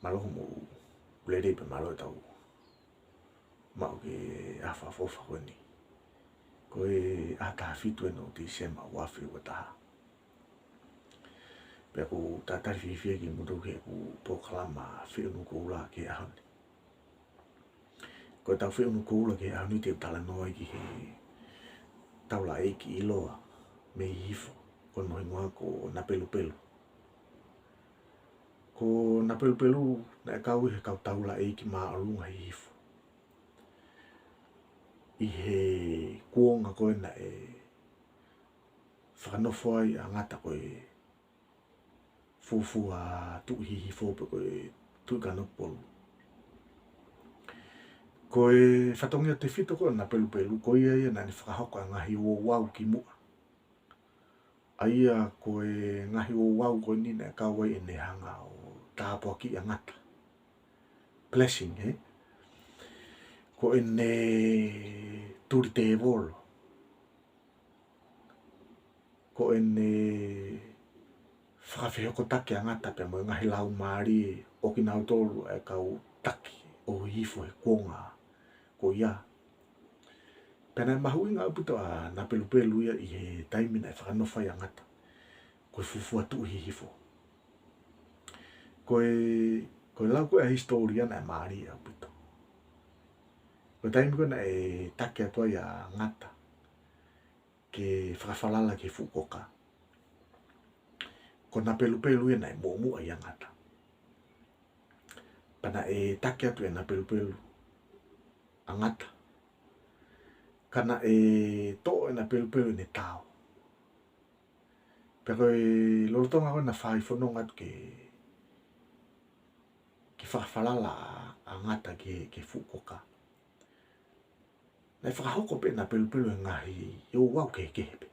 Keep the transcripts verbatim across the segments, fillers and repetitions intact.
Mālō hoʻomou lelei pea mālō ʻetau maʻu ki he ʻaho fakaʻofoʻofa ko eni. Ko e ʻaho taha fitu eni ʻo Tīsema ua afe ua taha. Pea ʻoku ou talitali fiefia kimoutolu ki heʻeku polokalama Feʻunu Koula ki he ʻaho ni. Ko ʻetau Feʻunu Koula ki he ʻaho ni te u talanoa ai ki he taulaʻeiki ʻiloa mei Hihifo, ko hono hingoa ko Napelupelu. Ko Napelupelu naʻe kau ʻi he kau taulaʻeiki māʻolunga Hihifo ʻi he kuonga ko ē naʻe fakanofo ai ʻa Ngata ko e fuofua Tuʻi Hihifo pe ko e Tuʻi Kanokupolu. Ko e fatongia tefito ko ē ʻo Napelupelu, ko ia ia naʻá ne fakahoko ʻa e ngaahi ouau kimuʻa. ʻA ia ko e ngaahi ouau ko eni naʻe kau ai ʻene hanga ʻo tāpuakiʻi ʻa Ngata. Blessing, ē? Ko ʻene tuli tēvolo. Ko ʻene fakafehokotaki ʻa Ngata pea mo e ngaahi laumālie ʻo kinautolu ʻa e kau taki ʻo Hihifo he kuonga ko ia. Pea naʻe mahuʻinga ʻaupito ʻa Napelupelu ia ʻi he taimi naʻe fakanofo ai ʻa Ngata ko e fuofua Tuʻi Hihifo. Ko e, ko e lau ko ē ʻa e hisitōlia naʻe mālie ʻaupito. Ko e taimi ko ē naʻe taki atu ai ʻa Ngata ke fakafalala ki he fuʻu koka, ko Napelupelu ia naʻe muʻomuʻa ʻia Ngata. Pea naʻe taki atu ʻe Napelupelu ʻa Ngata. Ka naʻe toʻo ʻe Napelupelu ʻene tao. Pea ko e lolotonga ko ē naʻa fai fononga atu ke, ke fakafalala ʻa, ʻa Ngata ki he, ki he fuʻu koka, naʻe fakahoko pē ʻe Napelupelu e ngaahi ouau kehekehe pē.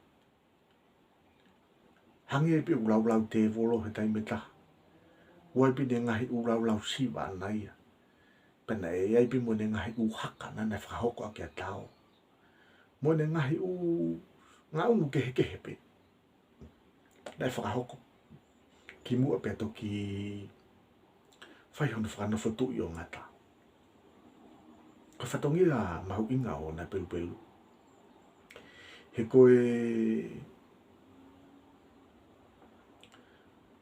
Hangē pē ʻū laulau tēvolo he taimi ʻe taha. ʻOku ʻi ai pē ʻene ngaahi ʻū laulau siva ʻaʻana ia. Pea naʻe ʻi ai pē mo ʻene ngaahi ʻū haka naʻá ne fakahoko ʻaki ʻa e tao. Mo ʻene ngaahi ʻū ngaʻunu kehekehe pē naʻe fakahoko kimuʻa pea toki fai hono fakanofo tuʻi ʻo Ngata. Ko e fatongia mahuʻinga ʻo Napelupelu, he ko e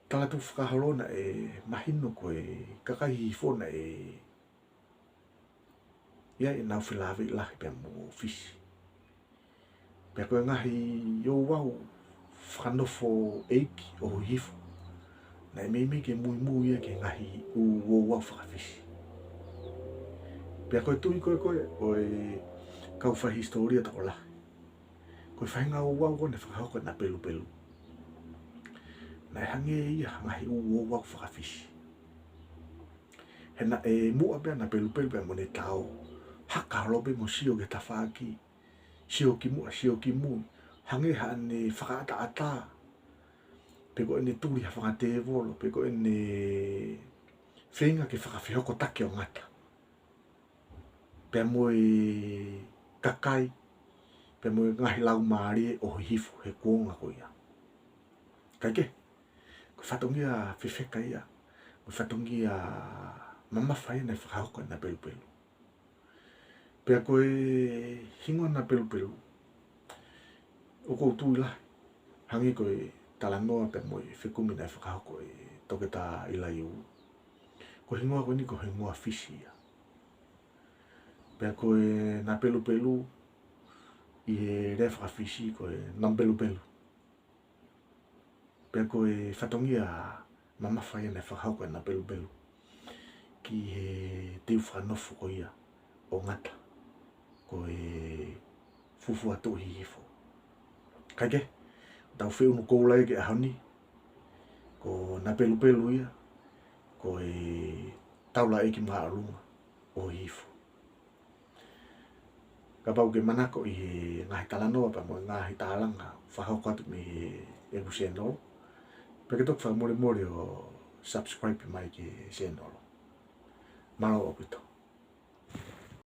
tala tukufakaholo naʻe mahino ko e kakai Hihifo naʻe ʻi ai ʻenau felāveʻi lahi pea mo Fisi. Pea ko e ngaahi ouau fakanofo ʻeiki ʻo Hihifo, naʻe meimei ke muimui ia ki he ngaahi ʻū ouau faka-Fisi. Pea ko e tui ko ē ko ē ʻo e kau fai hisitōlia tokolahi, ko e faʻahinga ouau ko ē naʻe fakahoko ʻe Napelupelu, naʻe hangē ia ha ngaahi ʻū ouau faka-Fisi. He naʻe muʻa pē ʻa Napelupelu pea mo ʻene tao, haka holo pē mo sio ki he tafaʻaki, sio kimuʻa, sio kimui, hangē haʻane fakaʻataʻatā, pe ko ʻene tuli ha fanga tēvolo, pe ko ʻene feinga ke fakafehokotaki ʻo Ngata pea mo e kakai, pea mo e ngaahi laumālie ʻo Hihifo he kuonga ko ia. Kae kehe, ko e fatongia fefeka ia, ko e fatongia mamafa ia naʻe fakahoko ʻe Napelupelu. Pea ko e hingoa Napelupelu, ʻoku ou tui lahi, hangē ko e talanoa pea mo e fekumi naʻe fakahoko ʻe Toketā ʻIlaiū, ko e hingoa ko eni ko e hingoa Fisi ia. Pea ko e Napelupelu ʻi he lea faka-Fisi ko e Nambelupelu. Pea ko e fatongia mamafa ia naʻe fakahoko ʻe Napelupelu ki he teu fakanofo ko ia ʻo Ngata ko e fuofua Tuʻi Hihifo. Kae kehe, ʻetau Feʻunu Koula ia ki he ʻaho ni, ko Napelupelu ia, ko e taulaʻeiki māʻolunga ʻo Hihifo. Kapau ʻoku ke manako ʻi he ngaahi talanoa pea mo e ngaahi tālanga ʻoku fakahoko atu mei heʻeku sēnolo, pea ke toki fakamolemole ʻo subscribe mai ki he sēnolo. Mālō ʻaupito.